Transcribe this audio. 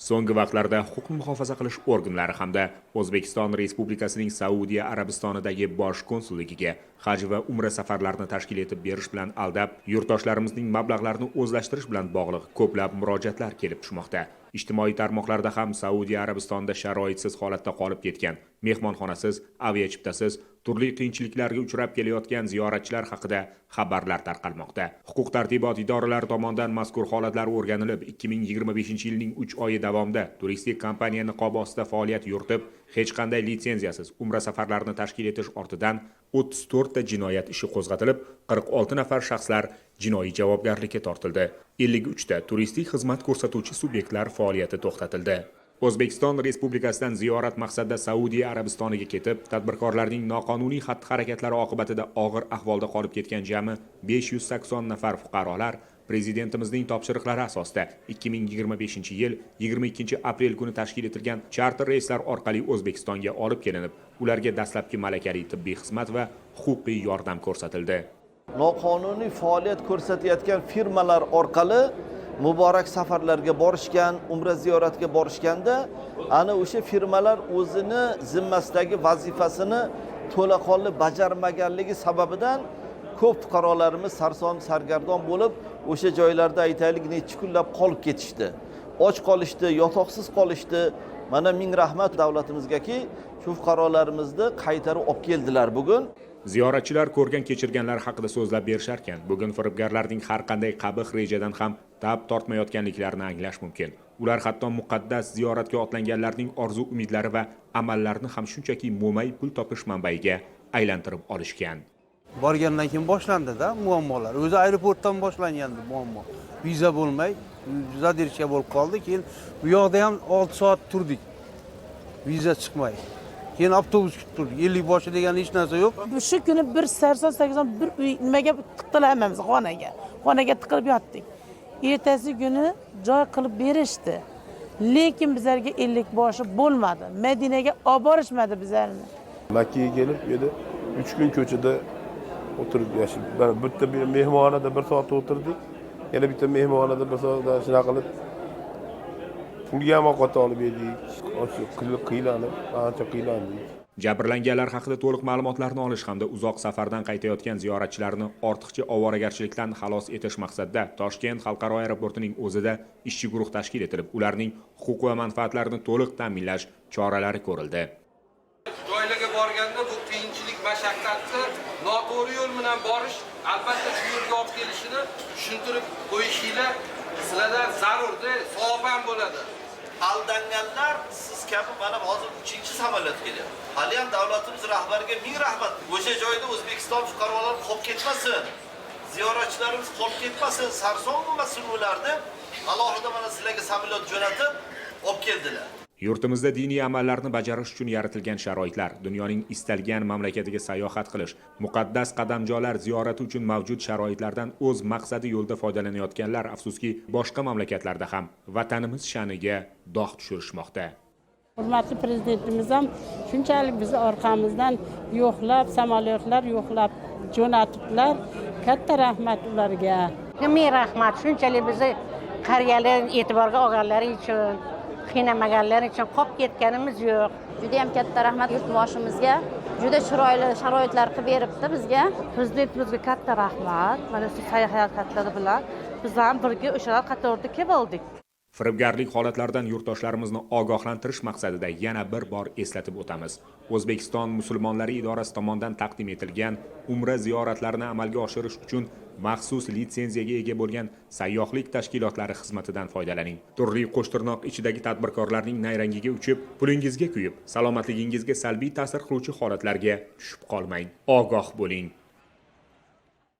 So'nggi vaqtlarda huquqni muhofaza qilish organlari hamda O'zbekiston Respublikasining Saudiya Arabistonidagi bosh konsulligiga haj va umra safarlarini tashkil etib berish bilan aldab, yurtdoshlarimizning mablag'larini o'zlashtirish bilan bog'liq ko'plab murojaatlar kelib tushmoqda. Ijtimoiy tarmoqlarda ham Saudiya Arabistonida sharoitsiz holatda qolib ketgan, mehmonxonasiz, aviachiptasiz, turli qiyinchiliklarga uchrab kelayotgan ziyoratchilar haqida xabarlar tarqalmoqda. Huquq tartibot idoralari tomonidan mazkur holatlar o'rganilib, 2025-yilning 3 oyi davomida turistik kompaniya niqobi ostida faoliyat yuritib, hech qanday litsenziyasiz umra safarlarini tashkil etish ortidan 34 ta jinoyat ishi qo'zg'atilib, 46 nafar shaxslar jinoiy javobgarlikka tortildi. 53 ta turistik xizmat ko'rsatuvchi subyektlar faoliyati to'xtatildi. O'zbekiston Respublikasidan ziyorat maqsadida Saudiya Arabistoniga ketib, tadbirkorlarning noqonuniy xatti-harakatlari oqibatida og'ir ahvolda qolib ketgan jami 580 nafar fuqarolar Prezidentimizning topshiriqlari asosida 2025-yil 22-aprel kuni tashkil etilgan charter reyslar orqali O'zbekistonga olib kelinib, ularga dastlabki malakali tibbiy xizmat va huquqiy yordam ko'rsatildi. Noqonuniy faoliyat ko'rsatayotgan firmalar orqali muborak safarlarga borishgan, umra ziyoratiga borishganda ana o'sha firmalar o'zini zimmasidagi vazifasini to'laqonli bajarmaganligi sababidan ko'p fuqarolarimiz sarson sargardon bo'lib, o'sha joylarda, aytaylik, necha kunlab qolib ketishdi, och qolishdi, yotoqsiz qolishdi. Mana, ming rahmat davlatimizgaki, shu fuqarolarimizni qaytarib olib keldilar bugun. Ziyoratchilar ko'rgan kechirganlari haqida so'zlab berisharkan, bugun firibgarlarning har qanday qabih rejadan ham tap tortmayotganliklarini anglash mumkin. Ular hatto muqaddas ziyoratga otlanganlarning orzu umidlari va amallarini ham shunchaki mo'may pul topish manbaiga aylantirib olishgan. Borgandan keyin boshlandida muammolar. O'zi aeroportdan boshlangandi muammo. Viza bo'lmay, задержка bo'lib qoldi. Keyin bu yoqda ham 6 soat turdik, viza chiqmay. Keyin avtobus kutib turdik. 50 boshi degan hech narsa yo'q. Shu kuni bir sarson sargardon bir uy nimaga tiqdilar hammamiz xonaga. Xonaga tiqilib yotdik. Ertasi kuni joy qilib berishdi. Lekin bizlarga 50 boshi bo'lmadi. Madinaga olib borishmadi bizlarni. Makkaga kelib, bu yerda 3 kun ko'chada o'tirib yashab, bitta bir mehmonxonada bir soat o'tirdik, yana bitta mehmonxonada bir soat. Shunaqa qilib pulga ham ovqat olib yedik, qiynalib, ancha qiynaldik. Jabrlanganlar haqida to'liq ma'lumotlarni olish hamda uzoq safardan qaytayotgan ziyoratchilarni ortiqcha ovoragarchilikdan xalos etish maqsadida Toshkent xalqaro aeroportining o'zida ishchi guruh tashkil etilib, ularning huquq va manfaatlarini to'liq ta'minlash choralari ko'rildi. Joylarga borganda bu qiyinchilik, mashaqqatni, noto'g'ri yo'l bilan borish albatta shu yo'lga olib kelishini tushuntirib qo'yishinglar sizlardan zarurda, savob ham bo'ladi. Aldanganlar siz kabi. Mana hozir uchinchi samolyot kelyapti. Haliyam davlatimiz rahbariga ming rahmat, o'sha joyda O'zbekiston fuqarolari qolib ketmasin, ziyoratchilarimiz qolib ketmasin, sarson bo'lmasin ular deb alohida mana sizlarga samolyot jo'natib olib keldilar. Yurtimizda diniy amallarni bajarish uchun yaratilgan sharoitlar, dunyoning istalgan mamlakatiga sayohat qilish, muqaddas qadamjolar ziyorati uchun mavjud sharoitlardan o'z maqsadi yo'lida foydalanayotganlar, afsuski, boshqa mamlakatlarda ham vatanimiz sha'niga dog' tushirishmoqda. Hurmatli prezidentimiz ham shunchalik bizni orqamizdan yo'qlab, samolyotlar yo'qlab jo'natibdilar. Katta rahmat ularga. Ming rahmat shunchalik bizni qariyalar e'tiborga olganlari uchun, qiynamaganlari uchun. Qolib ketganimiz yo'q. Judayam katta rahmat yurtboshimizga, juda chiroyli sharoitlar qilib beribdi bizga. Prezidentimizga katta rahmat. Mana shu sa'y harakatlari bilan biz ham birga o'shalar qatorida kelib oldik. Firibgarlik holatlaridan yurtdoshlarimizni ogohlantirish maqsadida yana bir bor eslatib o'tamiz. O'zbekiston musulmonlari idorasi tomonidan taqdim etilgan umra ziyoratlarini amalga oshirish uchun maxsus litsenziyaga ega bo'lgan sayyohlik tashkilotlari xizmatidan foydalaning. Turli qo'shtirnoq ichidagi tadbirkorlarning nayrangiga uchib, pulingizga kuyib, salomatligingizga salbiy ta'sir qiluvchi holatlarga tushib qolmang. Ogoh bo'ling.